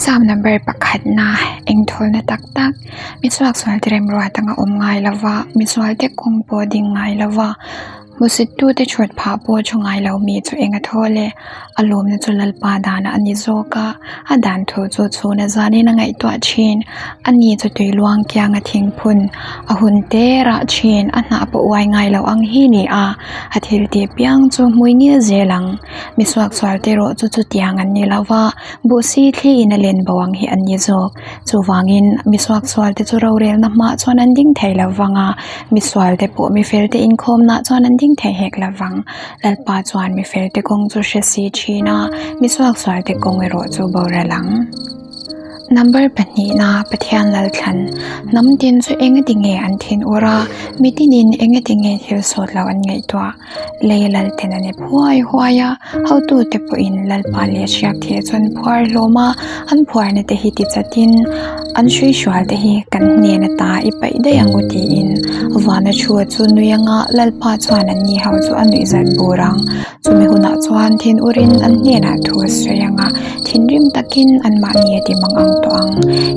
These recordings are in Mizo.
Psalm number pakhatna engthawlna tak tak mi chhuaksualte remruat anga awm ngai lova misualte kawng pawh ding ngai lova hmusittute thut phah pawh thu ngai lo mi chu eng a thawl e a lawmna chu Lalpa danah a ni zawk a a dan thu chu chhuna zanin a ngaihtuah thin a ni chu tui luang kianga thingphun a hun te rah thin a hnah pawh uai ngai lo ang hi ni a a thil tih piang chu hmui ngil zel ang. Mi suaksual te erawh chu chutiang an ni lo va, buhsi thli in a len bo ang hi an ni zawk. Chuvangin mi suaksual te chu rorelna hmaah chuan an ding thei lo vang a, mi sual te pawh mi fel te inkhawmnaah chuan an ding thei hek lo vang. Lalpa chuan mi fel te kawng chu hre si thin a, mi suaksual te kawng erawh chu boral ang. Number pahnihna Pathian Lalthlan Hnam tin chu engati nge an thin ur a, mitinin engati nge thil sawt lo an ngaihtuah? Lei lal ten an ep huai huai a, hotute pawhin Lalpa leh hriak theh chu an phuar hlawm a, an phuarna te hi ti chatin an hruihrual te hi kan hnen ata i paih daih ang u tiin vana thu chu nui anga Lalpa chuan an ni ho chu a nuih zat bur ang. Chumi hunah chuan thinurin an hnenah thu a sawi ang a, thinrim takin anmahni a ti mang ang tawh ang.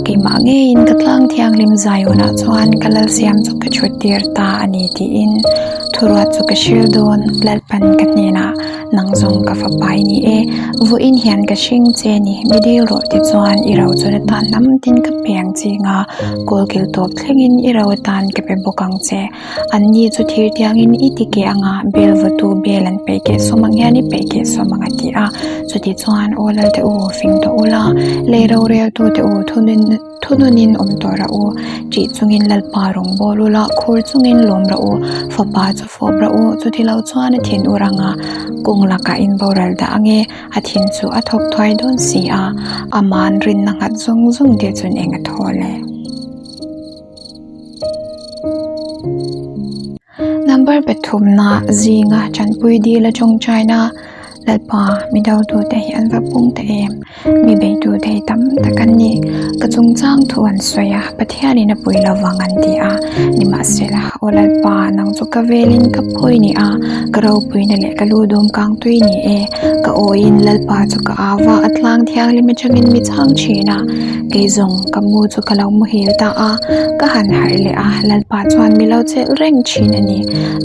Keimah ngeiin ka tlang thianghlim Zionah chuan ka lalsiam chu ka thut tir ta a ni tiin thuruat chu ka hril dawn. Lalpan ka hnenah, Nang zawng ka fapa i ni e, vawiin hian ka hring che ni, mi dil rawh tichuan i ro chun atan hnam tin ka pe ang che nga, kawlkil tawp thlengin i ro atan ka pe bawk ang che. Anni chu thir tiangin i ti keh anga bel vawtu bel an peih keh sawm ang hian i peih keh sawm ang a ti a. Chuti chuan aw Lalte u, fing tawh ula, lei roreltu te u, thunun thununin awm tawh rah u. Ṭih chungin Lalpa rawn bawl ula, khur chungin lawm rah u, fapa chu fawp rah u. Chuti lo chuan a thin ur anga kawng lakah in boral dah ange, a thin chu a thawk thuai dawn si a, aman rinna nghat zawng zawng te chuan eng a thawl e. Number pathumna zinga tanpui dil atang China Lalpa mi dotute hi an va pung ta em mi beitute hi tam tak an ni ka chungchang thu an sawi a Pathianin a pui lovang an ti a nimahsela aw Lalpa nang chu ka velin ka phawi ni a ka ropuina leh ka lu dawm kang tui ni e ka awiin Lalpa chu ka au va a tlang thianghlim atangin mi chhang thin a. Kei zawng ka mu chu ka lo muhil ta a, ka han harh leh a, Lalpa chuan mi lo chelh reng thin a ni.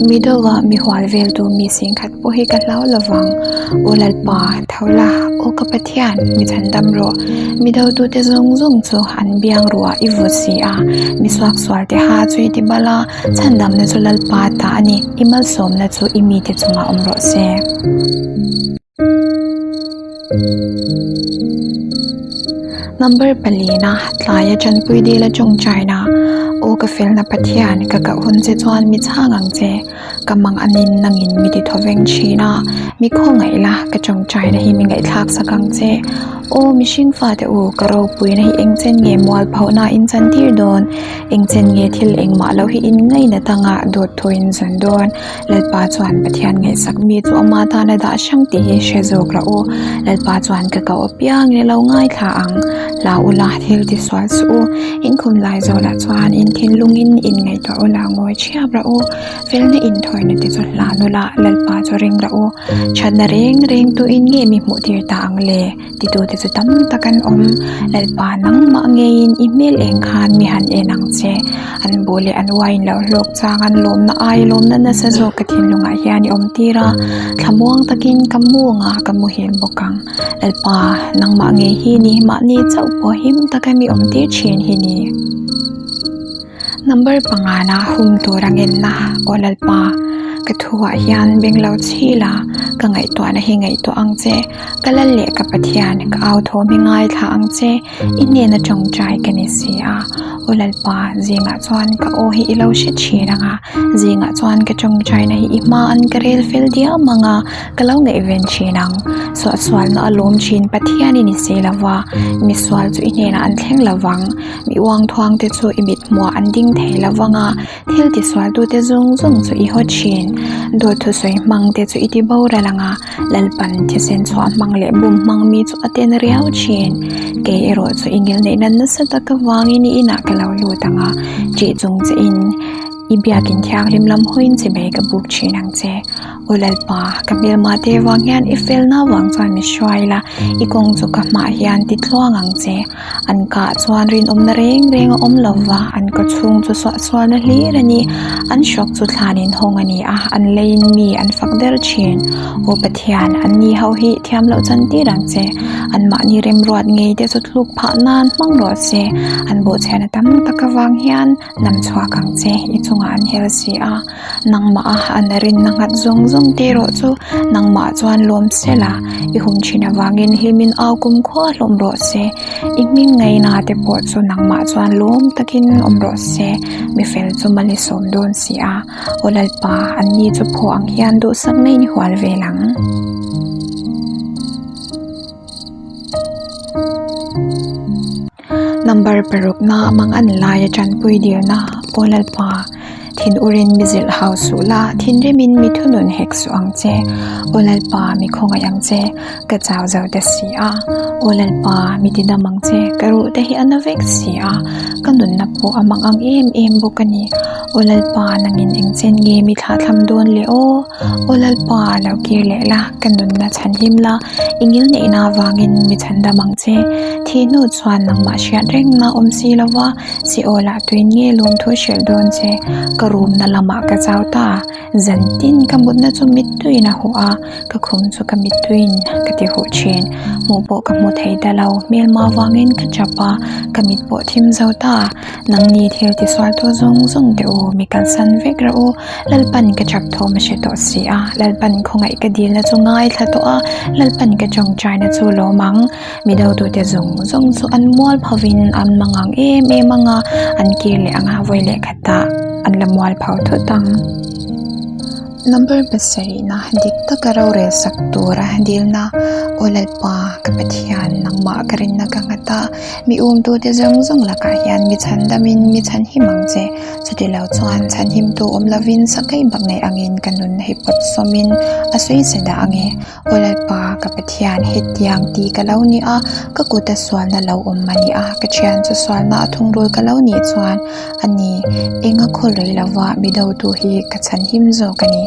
Mi deuha mi hual veltu mi singkhat pawh hi ka hlau lo vang. Aw Lalpa, tho la, aw ka Pathian, mi chhandam rawh. Mi dotute zawng zawng chu an biang ruah i vut si a, mi suaksualte ha chu i ti bal a, chhandamna chu Lalpa ta a ni, i malsawmna chu i mite chungah awm rawh se. Number palina tlaia tanpui dil atang China aw ka felna Pathian ka kah hun che chuan mi chhang ang che ka mang anin nangin mi ti thawveng thin a mi khawngaih la ka tawngtaina hi mi ngaihthlak sak ang che aw mihring fate u ka ropuina hi eng chen nge mual phohna in chantir dawn eng chen nge thil engmah loh hi in ngaina tanga dawt thu in zawn dawn. Lalpa chuan Pathian ngaihsak mi chu ama tan a dah hrang tih hi hre zawk rah u. Lalpa chuan ka koh apiang in a lo ngaithla ang. Hlau ula thil ti sual suh u. Inkhum lai zawlah chuan in thinlungin in ngaihtuah ula ngawi thiap rah u. Felna inthawina te chu hlan ula Lalpa chu ring rah u. Thatna reng reng tuin nge mi hmuh tir ta ang le? Titute chu tam tak an awm. Lalpa nangmah ngeiin i hmel eng khan mi han en ang che. An bu leh an uain loh hlawk chang an lawmna ai lawmna nasa zawk ka thinlungah hian i awm tir a. Thlamuang takin ka mu anga ka muhil bawk ang. Lalpa nangmah ngei hi ni mahni chauh pawh him taka mi awm tir thin hi ni. Number pangana hum tur a ngenna aw Lalpa ka thuah hian beng lo chhil a ka ngaihtuahna hi ngaihtuah ang che ka lal leh ka Pathian ka au thawm hi ngaithla ang che i hnena tawngtai ka ni si a aw Lalpa zingah chuan ka aw hi i lo hre thin ang a zingah chuan ka tawngtaina hi i hma an ka rel fel diam ang a ka lo ngaihven thin ang suahsualna a lawm thin Pathian i ni si lova misual chu i hnenah an thleng lovang. Mi uang thuang te chu i mit hmuah an ding thei lo vang a, thil tisualtute zawng zawng chu i haw thin. Dawt thusawi hmang te chu i ti boral ang a, Lalpan thisen chhuah hmang leh bum hmang mi chu a ten riau thin. Kei erawh chu i ngilneihna nasa tak avangin i inah ka lo lut ang a, ṭih chung che in. I biakin thianghlim lam hawiin chibai ka buk thin ang che. Aw Lalpa, ka hmelmate vang hian i felna vang chuan mi hruai la, i kawng chu ka hmah hian ti tluang ang che. An kah chuan rinawmna reng reng a awm lo va, an kaw chhung chu suahsualna hlir a ni. An hrawk chu thlanin hawng a ni a, an leiin mi an fak der thin. Aw Pathian, anni ho hi thiam loh chan tir ang che. Anmahni remruat ngei te chu tluk phah nan hmang rawh se. An bawhchhiatna tam tak avang hian lam chhuak ang che, i chungah an hel si a. Nangmah a an rinna nghat zawng zawng te erawh chu nangmah chuan lawm sel a, i hum thin avangin hlimin au kum khua hlawm rawh se. I hming ngaina te pawh chu nangmah chuan lawm takin awm rawh se, mi fel chu mal i sawm dawn si a, aw Lalpa, anni chu phaw ang hian duhsak na in hual vel ang. Number parukna mang an lai a tanpui dilna aw Lalpa, thin urin mi zilh hau suh la, thinrimin mi thunun hek suh ang che. Aw Lalpa, mi khawngaih ang che, ka chau zo ta si a. Aw Lalpa, mi tidam ang che, ka ruh te hi a na vek si a, ka nunna pawh a mang ang em em bawk a ni. Aw Lalpa, nangin engchen nge mi thlahthlam dawn le aw? Aw Lalpa, lo kir leh la, ka nunna chhanhim la, i ngilneihna avangin mi chhandam ang che. Thih hnu chuan nangmah hriat rengna awm si lo va, si aw lah tuin nge lawmthu hrilh dawn che. Ka rumna lamah ka chau ta, zan tin ka mutna chu mittuiin a huh a, ka khum chu ka mittuiin ka ti huh thin. Hmuh pawh ka hmu thei ta lo, hmelma avangin ka chap a, ka mit pawh thim zo ta. Nangni thil tisualtu zawng zawng teh u, mi kalsan vek rawh u. Lalpan ka chak thawm a hre tawh si a, Lalpan khawngaih ka dilna chu ngaithla tawh a, Lalpan ka tawngtaina chu lawm ang. Mi dotute zawng zawng chu an mual phovin an mang ang em em ang a, an kir leh ang a, vawi leh khatah an la mual pho thut ang. Number pasarihna dik taka rorel sak tura dilna, Aw Lalpa, ka Pathian, nangmah ka rinna ka nghat a, Mi umtute zawng zawng lakah hian mi chhandamin mi chhanhim ang che. Chutilo chuan chhanhimtu awm lovin sakei bak nei angin ka nun hi pawt sawmin a sawi se dah ang e. Aw Lalpa, ka Pathian, hetiang ti ka lo ni a, ka kuta sualna lo awm a ni a, ka thian chu sualna a thungrul ka lo nih chuan a ni. Enga khawlui lova mi dotu hi ka chhanhim zawk a ni.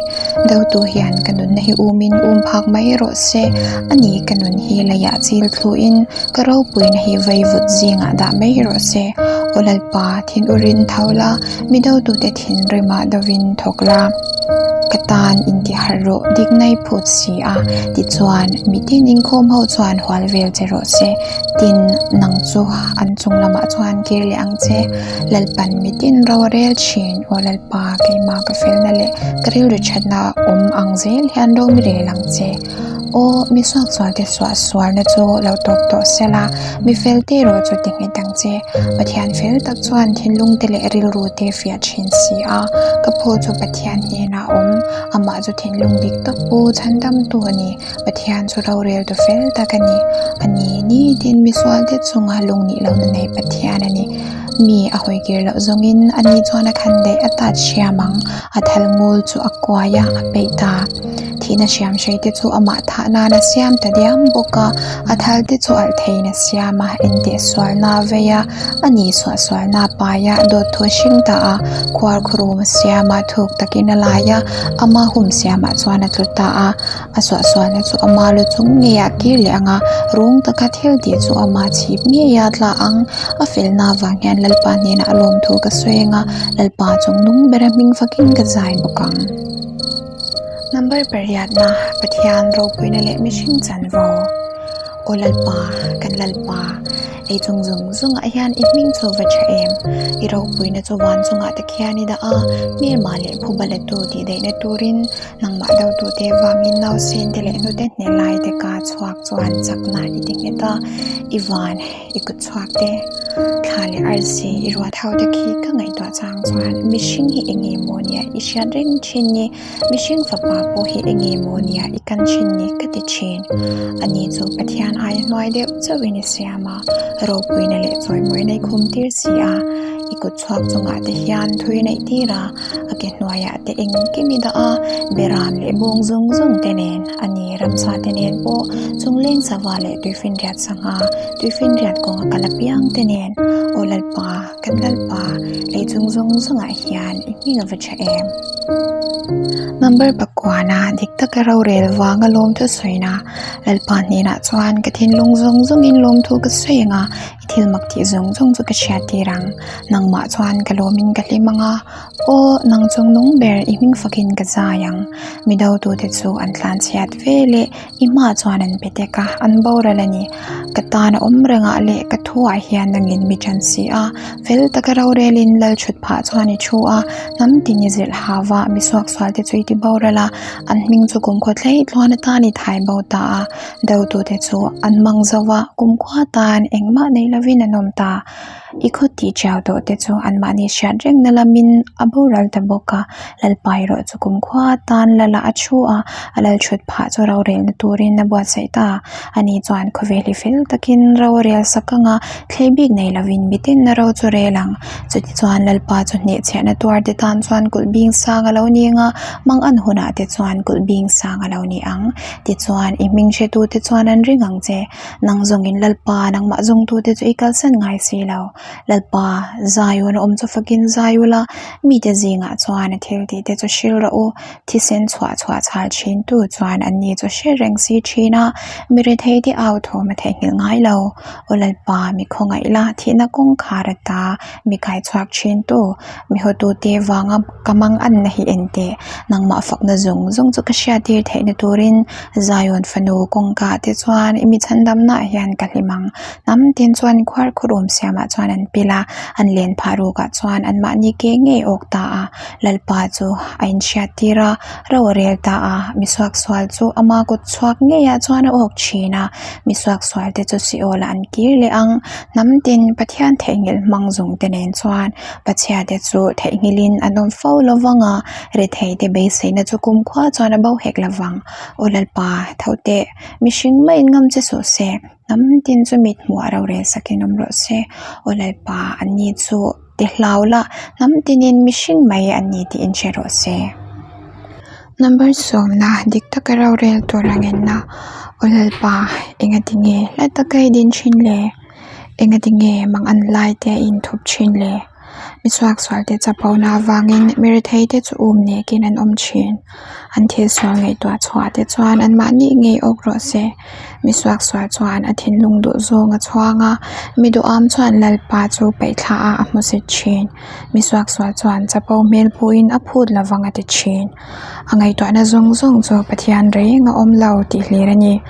Dotu hian ka nunna hi umin um phak mai rawh se. A ni, ka nun hi leiah chil thluin Ka ropuina hi vaivut zingah dah mai rawh se. Aw Lalpa, thin urin tho la, mi dotute thinrimah dovin thawk la. Ka tan intiharh rawh, dikna i phut si a, tichuan, mitin inkhawm ho chuan hual vel che rawh se. Tin, nang chu an chung lamah chuan kir leh ang che. Lalpan mitin ro a rel thin, Aw Lalpa, keimah ka felna leh ka rilru thatna awm ang zel hian ro mi rel ang che. Aw, mi suaksualte suahsualna chu lo tawp tawh sela, mi fel te erawh chu ti nghet ang che. Pathian fel tak chuan thinlung te leh rilru te fiah thin si a, ka phaw chu Pathian hnenah a awm, amah chu thinlung dik tak pu chhandamtu a ni, Pathian chu roreltu fel tak a ni. A ni, nitin misualte chunga lungnih lohna nei Pathian a ni. Mi a hawi kir loh zawngin ani chuan a khan daih a tat hriam ang, a thal ngul chu a kuai a, a peih ta. Thihna hriam hrei te chu amah thah nan a siam ta diam bawk a, a thal te chu alh theiin a siam a, enteh sualna a vei a, a ni suah sualna a pai a, dawt thu a hring ta a, khuar khurum a siam a, thuk takin a lai a, ama hum siamah chuan a tlu ta a, a suah sualna chu ama lu chung ngeiah kir leh ang a, rung taka thil tih chu ama chhip ngeia tla ang, a felna avang hian Lalpa hnenah a lawmthu ka sawi ang a, Lalpa chung nung bera hming fakin ka zai bawk ang. Number pariatna, Pathian ropuina leh mihring chanvo. Aw Lalpa, kan Lalpa, ei chung zawng zawngah hian i hming chu va tha em? I ropuina chu van chungah te khian i dah a, hmelma leh phuba la tu tih daihna turin nangmah dotute vangin nausen te leh hnute hneh lai te ka chhuak chuan chakna i ti nghet a, i van i kut chhuak te, thla leh arsi i ruat ho te khi ka ngaihtuah chang chuan mihring hi eng nge maw nia i hriat reng thin ni, mihring fapa pawh hi eng nge maw nia i kan thin ni ka ti thin. Ani chu Pathian aia hnuai deuh chauhin i siam a, ropuina leh chawimawina i khum tir si a, i kut chhuak chungah te hian thui neih tir a, a ke hnuaiah te engkim i dah a, beram leh bawng zawng zawng te nen a ni, ramsa te nen pawh chungleng sava leh tuifinriat sangha, tuifinriat kawnga kal apiang te nen. Aw Lalpa, kan Lalpa, lei chung zawng zawngah hian i hming a va tha em? Number pakuana dik taka rorel vanga lawmthu sawina Lalpa hnenah chuan ka thinlung zawng zawngin lawmthu ka sawi ang a, i thil mak tih zawng zawng chu ka hriat tir ang. Nangmah chuan ka lawmin ka hlim ang a, aw nang chung nung ber i hming fakin ka zai ang. Mi dotute chu an tlanchhiat ve leh I hmaah chuan an pe tek a, an boral a ni. Ka tan a awm rengah leh ka thuah hian nangin mi ṭan si a, fel taka rorelin lal ṭhut phah chuan i thu a, hnam tin i zilh hau va, mi suaksual te chu i ti boral a, an hming chu kumkhaw thlei tluan atan i thai bo ta a, dotute chu an mang zo va, kumkhua tan engmah nei lovin an awm ta. I khaw tih ṭiau tawh te chu anmahni hriat rengna lamin a boral ta bawk a, Lalpa erawh chu kumkhua atan lala a thu a, a lal ṭhut phah chu rorelna turin a buatsaih ta. Ani chuan khawvel hi fel takin ro a rel sak ang a, thlei bik nei lovin mitin a ro chu rel ang. Chutichuan Lalpa chu hnehchhiahna tuar te tan chuan kulh bing sang a lo ni ang a, mang an hunah te chuan kulh bing sang a lo ni ang. Tichuan i hming hretute chuan an ring ang che. Nang zawngin Lalpa, nangmah zawngtute chu i kalsan ngai si lo. Lalpa, Zion a awm chu fakin zai ula, mite zingah chuan a thil tihte chu hril rawh u. Thisen chhuah chhuah chhal thintu chuan anni chu hre reng si thin a, mi retheite au thawm a theihnghilh ngai lo. Aw Lalpa, mi khawngaih la, thihna kawngkhar ata mi kaichhuak thintu, mi hawtute vanga ka manganna hi en teh. Nangmah fakna zawng zawng chu ka hriattir theihna turin Zion fanu kawngka te chuan i mi chhandamnaah hian ka hlim ang. Hnam tin chuan khuar khurum siamah chuan an pil a, an len phah rukah chuan anmahni ke ngei awk ta a. Lalpa chu a inhriat tir a, ro a rel ta a, mi suaksual chu ama kut chhuak ngeiah chuan a awk thin a, mi suaksual te chu Seol-ah an kir leh ang. Hnam tin Pathian theihnghilh hmang zawng te nen chuan Pachhia te chu theihnghilhin an awm fo lo vang a, rethei te beiseina chu kumkhua chuan a bo hek lo vang. Aw Lalpa, tho teh, mihring maiin ngam che suh se, hnam tin chu mit hmuh a rorel sakin awm rawh se. Aw Lalpa, anni chu ti hlau la, hnam tinin mihring mai an ni tih inhre rawh se. Number sawmna, dik taka rorel tur a ngenna. Aw Lalpa, engatinge hla taka i din thin le? Engatinge mang an lai te a inthup thin le? Mi suaksual te chapona avangin mi rethei te chu um nekin an awm thin. An thil sual ngaihtuah chhuah te chuan anmahni ngei awk rawh se. Mi suaksual chuan a thinlung duh zawng a chhuang a, mi duham chuan Lalpa chu paihthla ah a hmu zet thin. Mi suaksual chuan chapo hmel pawhin a phut lovang a ti thin. A ngaihtuahna zawng zawng chu Pathian reng a awm lo tih hlir a ni.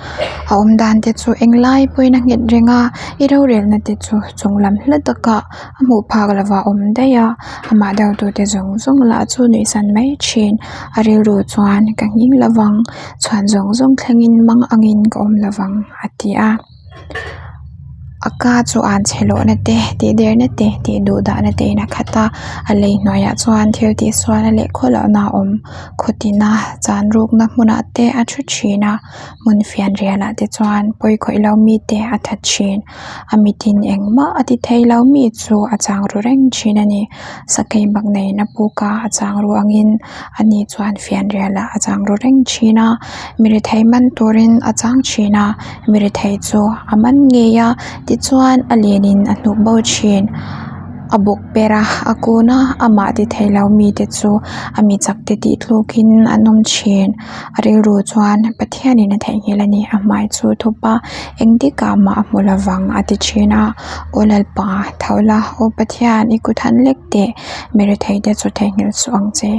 A awm dan te chu englai pawhin a nghet reng a, i rorelna te chu chung lam hla takah a hmuh phak lova awm daih a, amah deuhtute zawng zawng lah chu nuihsan mai thin. A rilru chuan ka nghing lovang, chhuan zawng zawng thlengin mang angin ka awm lovang a ti a. A ka chu an chhe lawhna te tih derna te tih duh dahna te in a khat a a lei hnuaiah chuan thil tih sualna leh khaw lohna a awm khaw tina chan rukna hmunah te a thu thin a hmun fian rialah te chuan pawi khawih lo mi te a that thin a mitin engmah a ti thei lo mi chu a chang ru reng thin a ni sakei bak neiin a puk a a chang ru angin ani chuan fian rialah a chang ru reng thin a mi rethei man turin a chang thin a mi rethei chu a man ngei a tichuan a lenin a hnuk bo thin a bawk per a a kun a amah ti thei lo mite chu a mi chak te tih tlukin an awm thin a rilru chuan Pathianin a theihnghilh a ni a hmai chu thup a engtikah mah a hmu lovang a ti thin a aw Lalpa tho la aw Pathian i kut han lek teh mi rethei te chu theihnghilh suh ang che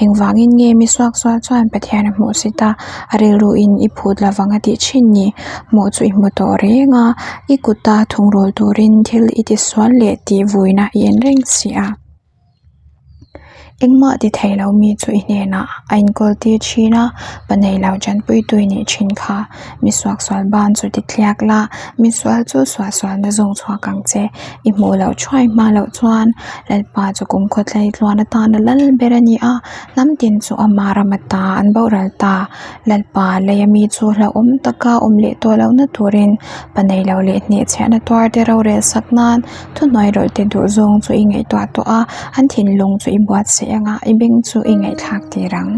engvangin nge mi suaksual chuan Pathian a hmuh si ta a rilru in i phut lovang a tih thin ni hmuh chu i hmu tawh reng a i kuta thungrul turin thil i ti sual leh tih vuina i en reng si a. Engmah ti thei lo mi chu i hnenah a inkawl tir thin a, pa nei lo tanpuitu i nih thin kha. Mi suaksual ban chu ti tliak la, mi sual chu suahsualna zawng chhuak ang che. I hmuh loh thuai hma loh chuan Lalpa chu kumkhaw tlei tluan atana lal ber a ni a, hnam tin chu ama ram ata an boral ta. Lalpa lei ami chu hlauhawm taka awm leh tawh lohna turin pa nei lo leh hnehchhiahna tuar te rorel sak nan Thuhnuai rawlh te duh zawng chu i ngaihtuah tawh a, an thinlung chu i buatsaih ang a, i beng chu i ngaihthlak tir ang.